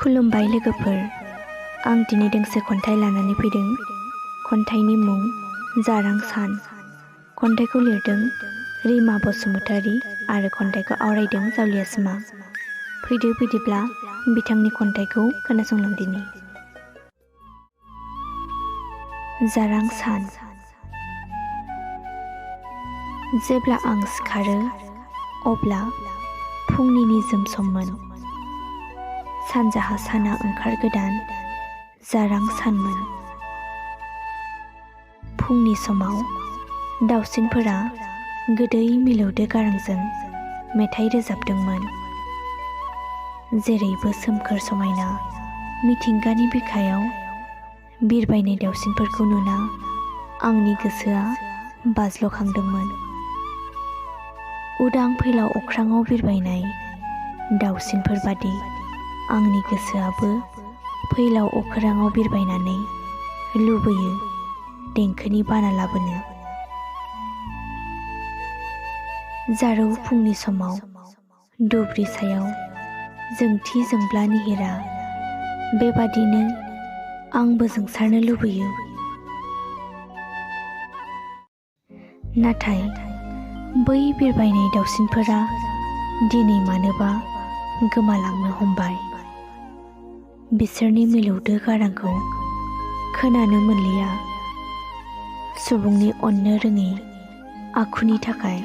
खुलुमबाय लोगोफोर, आं दिनै दोंसे खन्थाइ लानानै फैदों। खन्थाइनि मुं जारां सान। खन्थाइखौ लिरदों रिमा बसुमतारी आरो खन्थाइखौ आवरायदों जावलिया सिमा। फैदो बिदिब्ला बिथांनि खन्थाइखौ खोनासंलांदिनि। जारां सान। जेब्ला आं सिखारो अब्ला फुंनि निजोम सममोन। सानजाहा साना ओंखारगोदान जारां सानमोन। फुंनि समाव दाउसिनफोरा गोदै मिलौदो गारांजों मेथाइ रोजाबदोंमोन। जेरैबो सोमखोर समायना मिथिंगानि बिखायाव बिरबायनाय दाउसिनफोरखौ नुना आंनि गोसोआ बाज्ल'खांदोंमोन। उदां फैलाव अख्राङाव बिरबायनाय दाउसिनफोर बादि आंनि गोसोआबो फैलाव अख्राङाव बिरबायनानै लुबैयो देंखोनि बाना लाबोनो। जारौ फुंनि समाव दुब्रि सायाव जोंथि जोंब्ला निहिरा, बेबादिनो आंबो जोंसारनो लुबैयो। नाथाय बै बिरबायनाय दाउसिनफोरा दिनै मानोबा गोमालांनो हमबाय। बिसोरनि मिलौदो गारांखौ खोनानो मोनलिया। सुबुंनि अननो रोङि आखुनि थाखाय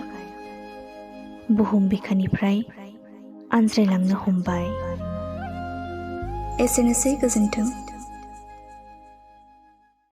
बुहुम बिखानिफ्राय आनज्रायलांनो हमबाय। एसेनोसै, गोजोन्थों।